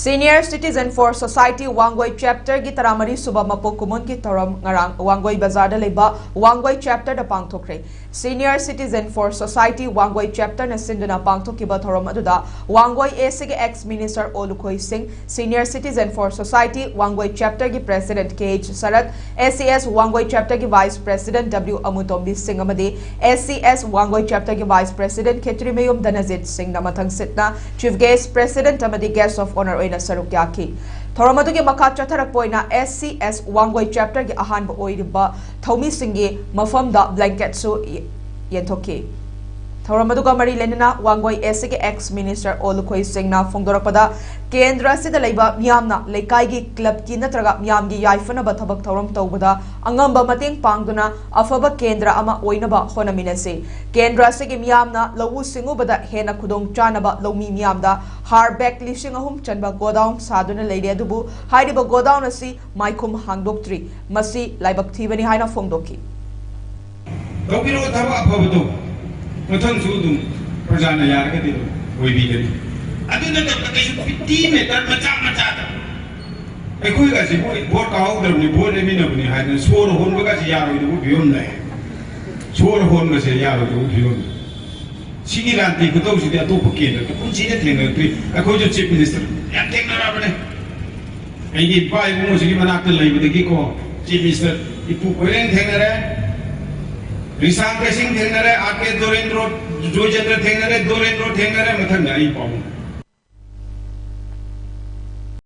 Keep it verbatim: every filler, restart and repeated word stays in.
Senior Citizen for Society Wangoi Chapter ꯒꯤ ꯇꯔꯥꯃꯔꯤ ꯁꯨꯕ ꯃꯄꯣꯛ ꯀꯨꯝꯑꯣꯟꯒꯤ ꯊꯧꯔꯝ ꯉꯔꯥꯡ ꯋꯥꯡꯒꯣꯏ ꯕꯖꯥꯔꯗ ꯂꯩꯕ Wangoi Chapter the ꯄꯥꯡꯊꯣꯛꯈ꯭ꯔꯦ꯫ Senior Citizen for Society Wangoi Chapter ꯅ ꯁꯤꯟꯗꯨꯅ ꯄꯥꯡꯊꯣꯛꯈꯤꯕ ꯊꯧꯔꯝ ꯑꯗꯨꯗ ꯋꯥꯡꯒꯣꯏ A C ꯒꯤ ex minister ꯑꯣ ꯂꯨꯈꯣꯏ ꯁꯤꯡ, Senior Citizen for Society Wangoi Chapter ꯒꯤ President K H shirt, A C S Wangoi Chapter ꯒꯤ Vice President W ꯑꯃꯨꯇꯣꯝꯕꯤ ꯁꯤꯡ ꯑꯃꯗꯤ A C S Wangoi Chapter ꯒꯤ Vice President ꯈꯦꯇ꯭ꯔꯤꯃꯌꯨꯝ ꯙꯅꯖꯤꯠ ꯁꯤꯡꯅ ꯃꯊꯪ ꯁꯤꯠꯅ Chief Guest, President ꯑꯃꯗꯤ Guest of Honour ꯑꯣꯏꯅ ꯁꯔꯨꯛ ꯌꯥꯈꯤ꯫ ꯊꯧꯔꯝ ꯑꯗꯨꯒꯤ ꯃꯈꯥ ꯆꯠꯊꯔꯛꯄ ꯑꯣꯏꯅ A C S Wangoi Chapter ꯒꯤ ꯑꯍꯥꯟꯕ ꯑꯣꯏꯔꯤꯕ ꯊꯧꯃꯤꯁꯤꯡꯒꯤ ꯃꯐꯝꯗ blanket ꯁꯨ ꯌꯦ-, ꯌꯦꯟꯊꯣꯛꯈꯤ꯫ ꯊꯧꯔꯝ ꯑꯗꯨꯒ ꯃꯔꯤ ꯂꯩꯅꯅ ꯋꯥꯡꯒꯣꯏ A C ꯒꯤ ex minister ꯑꯣ ꯂꯨꯈꯣꯏ ꯁꯤꯡꯅ ꯐꯣꯡꯗꯣꯔꯛꯄꯗ, ꯀꯦꯟꯗ꯭ꯔ ꯑꯁꯤꯗ ꯂꯩꯕ ꯃꯤꯌꯥꯝꯅ ꯂꯩꯀꯥꯏꯒꯤ club ꯀꯤ ꯅꯠꯇ꯭ꯔꯒ ꯃꯤꯌꯥꯝꯒꯤ ꯌꯥꯏꯐꯅꯕ ꯊꯕꯛ ꯊꯧꯔꯝ ꯇꯧꯕꯗ ꯑꯉꯝꯕ ꯃꯇꯦꯡ ꯄꯥꯡꯗꯨꯅ ꯑꯐꯕ ꯀꯦꯟꯗ꯭ꯔ ꯑꯃ ꯑꯣꯏꯅꯕ ꯍꯣꯠꯅꯃꯤꯟꯅꯁꯤ꯫ ꯀꯦꯟꯗ꯭ꯔ ꯑꯁꯤꯒꯤ ꯃꯤꯌꯥꯝꯅ ꯂꯧꯎ ꯁꯤꯡꯎꯕꯗ ꯍꯦꯟꯅ ꯈꯨꯗꯣꯡ ꯆꯥꯅꯕ ꯂꯧꯃꯤ ꯃꯤꯌꯥꯝꯗ ꯍꯥꯔ bag ꯂꯤꯁꯤꯡ ꯑꯍꯨꯝ ꯆꯟꯕ godown ꯁꯥꯗꯨꯅ ꯂꯩꯔꯦ, ꯑꯗꯨꯕꯨ ꯍꯥꯏꯔꯤꯕ godown ꯑꯁꯤ ꯃꯥꯏꯈꯨꯝ ꯍꯥꯡꯗꯣꯛꯇ꯭ꯔꯤ꯫ ꯃꯁꯤ ꯂꯥꯏꯕꯛ ꯊꯤꯕꯅꯤ ꯍꯥꯏꯅ ꯐꯣꯡꯗꯣꯛꯈꯤ꯫ ꯇꯧꯕꯤꯔꯣ ꯊꯕꯛ ꯑꯐꯕꯗꯣ꯫ ꯃꯊꯪꯁꯨ ꯑꯗꯨꯝ ꯄ꯭ꯔꯖꯥꯅ ꯌꯥꯔꯒꯗꯤ ꯑꯗꯨꯝ ꯑꯣꯏꯕꯤꯒꯅꯤ꯫ ꯑꯗꯨ ꯅꯠꯇꯕ ꯀꯩꯁꯨ ꯄꯤꯇꯤ ꯃꯦꯇꯔ ꯃꯆꯥ ꯃꯆꯥꯗ ꯑꯩꯈꯣꯏꯒꯁꯤ ꯃꯣꯏ ꯚꯣꯠ ꯀꯥꯍꯧꯗ꯭ꯔꯕꯅꯤ, ꯚꯣꯠ ꯂꯦꯝꯃꯤꯟꯅꯕꯅꯤ ꯍꯥꯏꯗꯅ ꯁꯣꯔ ꯍꯣꯟꯕꯒꯁꯤ ꯌꯥꯔꯣꯏꯗꯕ ꯐꯤꯕꯝ ꯂꯩ꯫ ꯁꯣꯔ ꯍꯣꯟꯕꯁꯦ ꯌꯥꯔꯣꯏꯗꯕ ꯐꯤꯕꯝ꯫ ꯁꯤꯒꯤ ꯂꯥꯟꯇꯤ ꯈꯨꯇꯧꯁꯤꯗꯤ ꯑꯇꯣꯞꯄ ꯀꯦꯟꯗ꯭ꯔꯗ ꯄꯨꯟꯁꯤꯗ ꯊꯦꯡꯅꯔꯛꯇ꯭ꯔꯤ꯫ ꯑꯩꯈꯣꯏꯁꯨ ꯆꯤꯐ ꯃꯤꯅꯤꯁꯇꯔ ꯌꯥꯝ ꯊꯦꯡꯅꯔꯛꯑꯕꯅꯦ꯫ ꯑꯩꯒꯤ ꯏꯄꯥ ꯏꯕꯨꯡꯉꯣꯁꯤꯒꯤ ꯃꯅꯥꯛꯇ ꯂꯩꯕꯗꯒꯤꯀꯣ, ꯆꯤꯐ ꯃꯤꯅꯤꯁꯇꯔ ꯏꯄꯨ ꯀꯣꯏꯔꯦꯡ ꯊꯦꯡꯅꯔꯦ, ꯔꯤꯁꯥꯡ ꯀꯩꯁꯤꯡ ꯊꯦꯡꯅꯔꯦ, ꯑꯥꯔ ꯀꯦ ꯗꯣꯔꯦꯟꯗ꯭ꯔꯣ, ꯖꯣꯏꯆꯟꯗ꯭ꯔ ꯊꯦꯡꯅꯔꯦ, ꯗꯣꯔꯦꯟꯗ꯭ꯔꯣ ꯊꯦꯡꯅꯔꯦ, ꯃꯊꯪꯗ ꯑꯩ ꯄꯥꯕꯨꯡ꯫